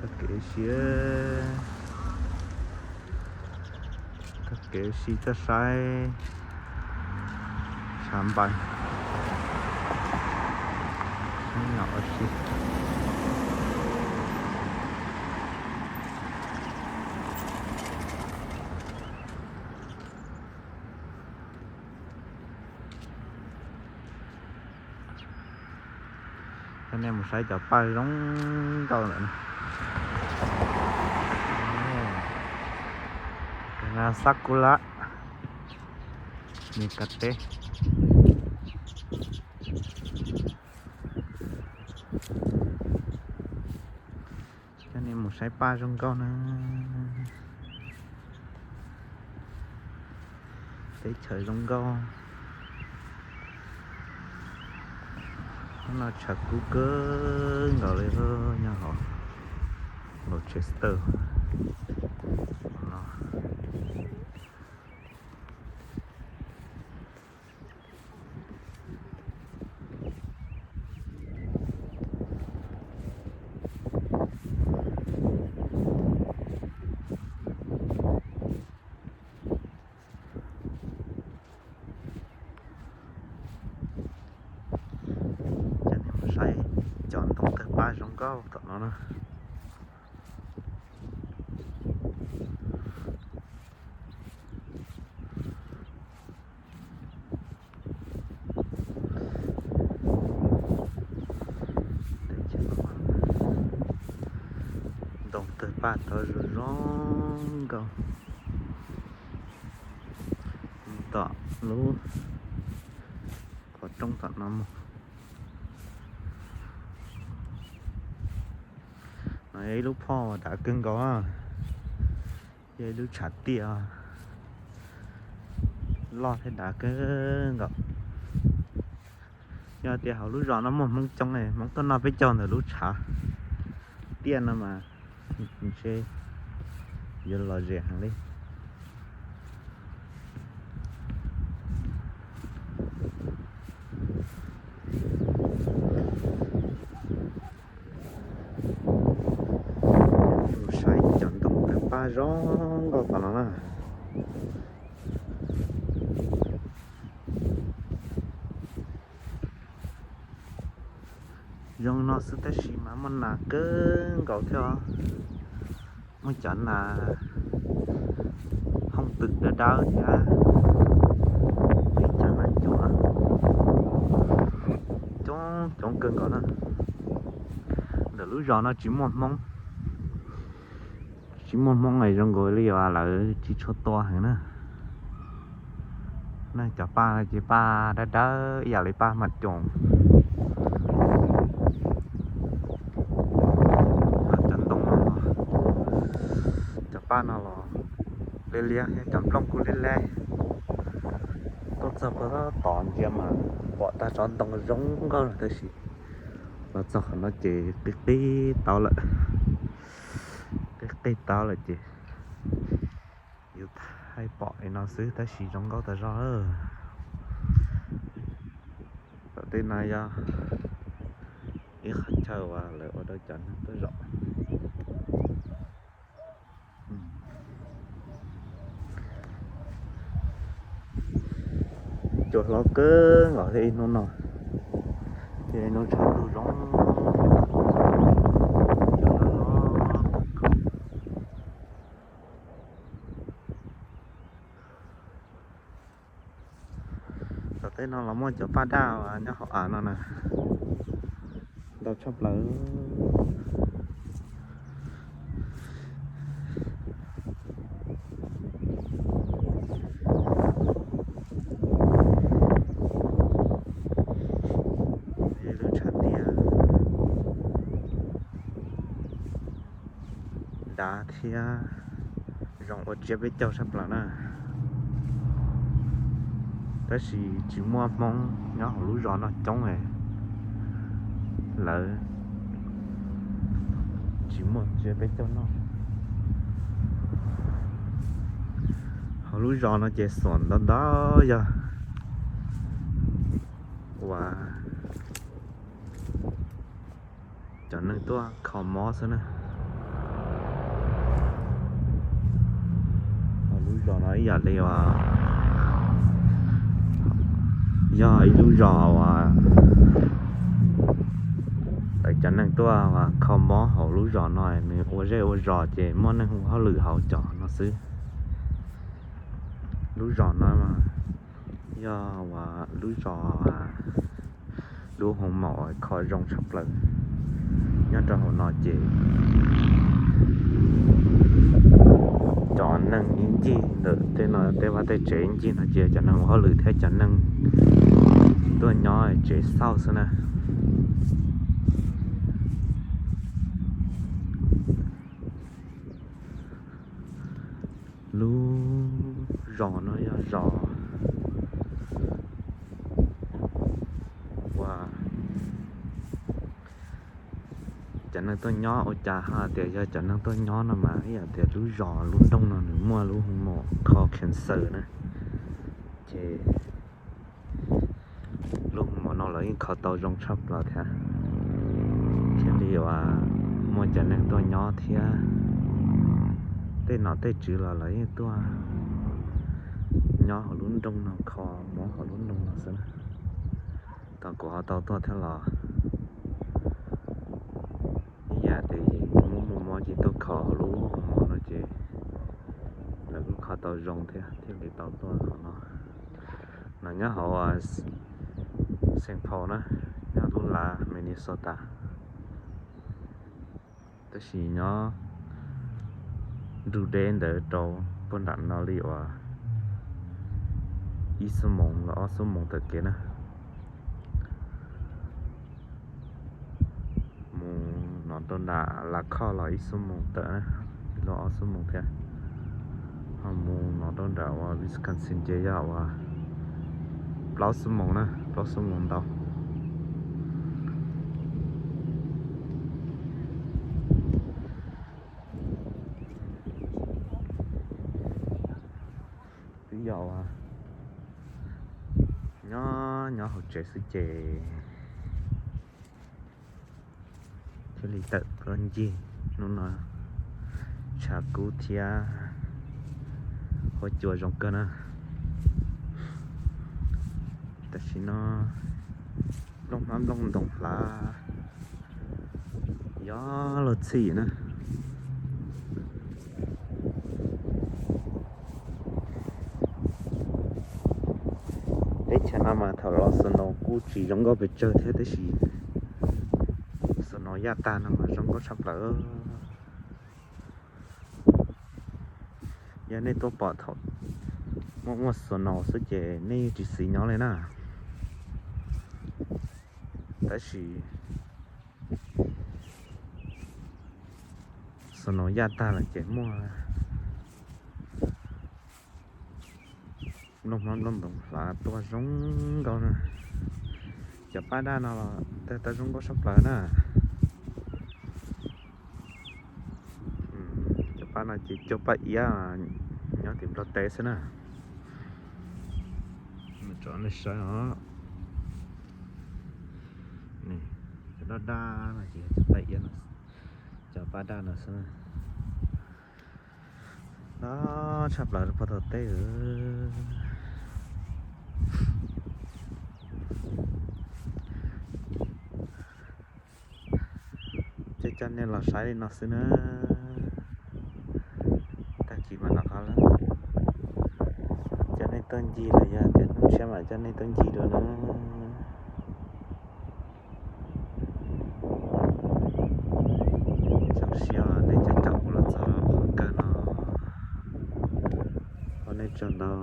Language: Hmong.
Kev si, tag kev si tuaj saib tshav npais, saib nyom ua si. Coj nej mus saib cov paj zoo nkauj ntawm no. Sakura, me kas teb. Coj nej mus saib paj zoo nkauj na. Teb chaws zoo nkauj. Hnub no tshav kub kawg nkaus li, nyob hauv Rochester no. Coj nej mus saib cov ntoo tawg paj zoo nkauj tom no na. Ntoo tawg paj tod zoo zoo nkauj. Mus tom lub qhov rooj tom no mus. No yog ib lub phoj uas dav kawg nkaus, yog ib lub tshav tiaj loj thiab dav kawg nkaus. Yog tias hauv lub zos no muaj Hmoob coob, Hmoob tuaj noj peb caug ntawm lub tshav tiaj no mas ntshe yuav lom zem heev li. Mus saib cov ntoo tawg paj zoo nkauj tom no na. Zoo no xwb tab sis mas muaj nas kawg nkaus thiab os. Muaj cov nas hooj twm dawb dawb thiab, muaj ib cov nas cuam coob coob kawg nkaus na. Ntawm lub zos no tsis muaj Hmoob, tsis muaj Hmoob es zoo nkaus li uas lawv tsis tshua tua heev na. Cov paj no ces paj dawb dawb ib yam li paj mas coos. Cov ntoo no, cov paj no los liab liab thiab, cov nplooj kuj liab liab. Tuaj txog puag tod ntsia mas pom tag tsob ntoo zoo nkauj no tab sis los txog qhov no ces qig qig tau lawm. Qig qig tau lawm ces yus thaij pom li no xwb tab sis zoo nkauj tas zog. Tom tej no yog ib qhov chaw uas lawv ua rau cov neeg tuaj zaum. Cua hlob kawg nkaus thiab ib hnub no, ces hnub tshav ntuj zoo. Tom tej no los muaj cov paj daj uas nyob hauv av no na, ntau tshaj plaws. Lub tshav tiaj dav thiab zoo ua tsiab peb caug tshaj plaws na. Tab sis tsis muaj Hmoob nyob hauv lub zos no coob, lawv tsis muaj tsiab peb caug noj. Hauv lub zos no ces xuam ntau ntau yog uas cov neeg tuaj kho mob xwb na. Zos no ib yam li uas yog ib lub zos uas lawv cov neeg tuaj uas kho mob hauv lub zos no, nws ua zej ua zos ces muaj neeg ua hauj lwm hauv cov no xwb. Lub zos no yog uas lub zos lub hoo maum kho zoo tshaj plaws nyob rau hauv no ces cov neeg ib ncig ntawm tej no tej vaj tej tsev ib ncig no ces cov neeg ua hauj lwm thiab cov neeg tuaj nyob tsev xauj xwb na. Lub zos no yog zos uas cov neeg tuaj nyob ua cas ho tias yog cov neeg tuaj nyob no mas ib yam tias lub zos lub nroog no nws muaj lub hoo maum kho cancer na, ces lub hoo maum no lawv yeej kho tau zoo tshaj plaws thiab, thiaj li uas muaj cov neeg tuaj nyob thiab. Tej nom tej tswv los lawv yeej tuaj nyob hauv lub nroog no kho mob hauv lub nroog no xwb na. Thaum kuv ho tau tuaj thiab los ib yam tias muaj muaj mob ces tuaj kho hauv lub hoo maum no ces lawv kuj kho tau zoo thiab thiaj li tau tuaj hauv no. No nyob hauv Saint Paul na, nyob lub lav Minnesota. Tab sis nyob nrug deb ntawd rau puag nram no li uas ib xuab moos los ob xuab moos tawm kev na. Mus no rau nram Lav Khoj los ib xuab moos tawm na, los ob xuab moos thiab. Ho mus no rau nram uas Wisconsin ces yog uas plaub xuab moos na, plaub xuab moos ntau. Twb yog uas nyob nyob hauv tsev xwb ces thiaj li tawm tuaj ncig hnub no tshav kub thiab huab cua zoo kawg na. Tam sim no nplooj hmab nplooj ntoos hlav yog luag txhim na. Teb chaws no mas thaum los snow kuj tsis zoo nkauj pes tsawg thiab tab sis snow yaj tag no mas zoo nkauj tshaj plaws. Yog nej tuaj pom thaum muaj muaj snow xwb ces nej yeej tsis xis nyob li na. Tab sis snow yaj tag lawm ces muaj nplooj hmab nplooj ntoos hlav tuaj zoo nkauj na. Cov paj daj no los tawg tau zoo nkauj sab plaws na. Cov paj no ces cov paj iab nyob tim Nplog teb xwb na. Tso nej saib os. Cov daj daj no ces cov paj iab no, cov paj daj no xwb. Los tshaj plaws rau puag thaum teb. Ces coj nej los saib li no xwb na. Tag kis mas los qhov lawm, coj nej tuaj ncig los yog tias hnub tshiab mas coj nej tuaj ncig dua na. Zoo siab nej coob coob kuv los txog qhov kawg no. Ua nej tsaug ntau.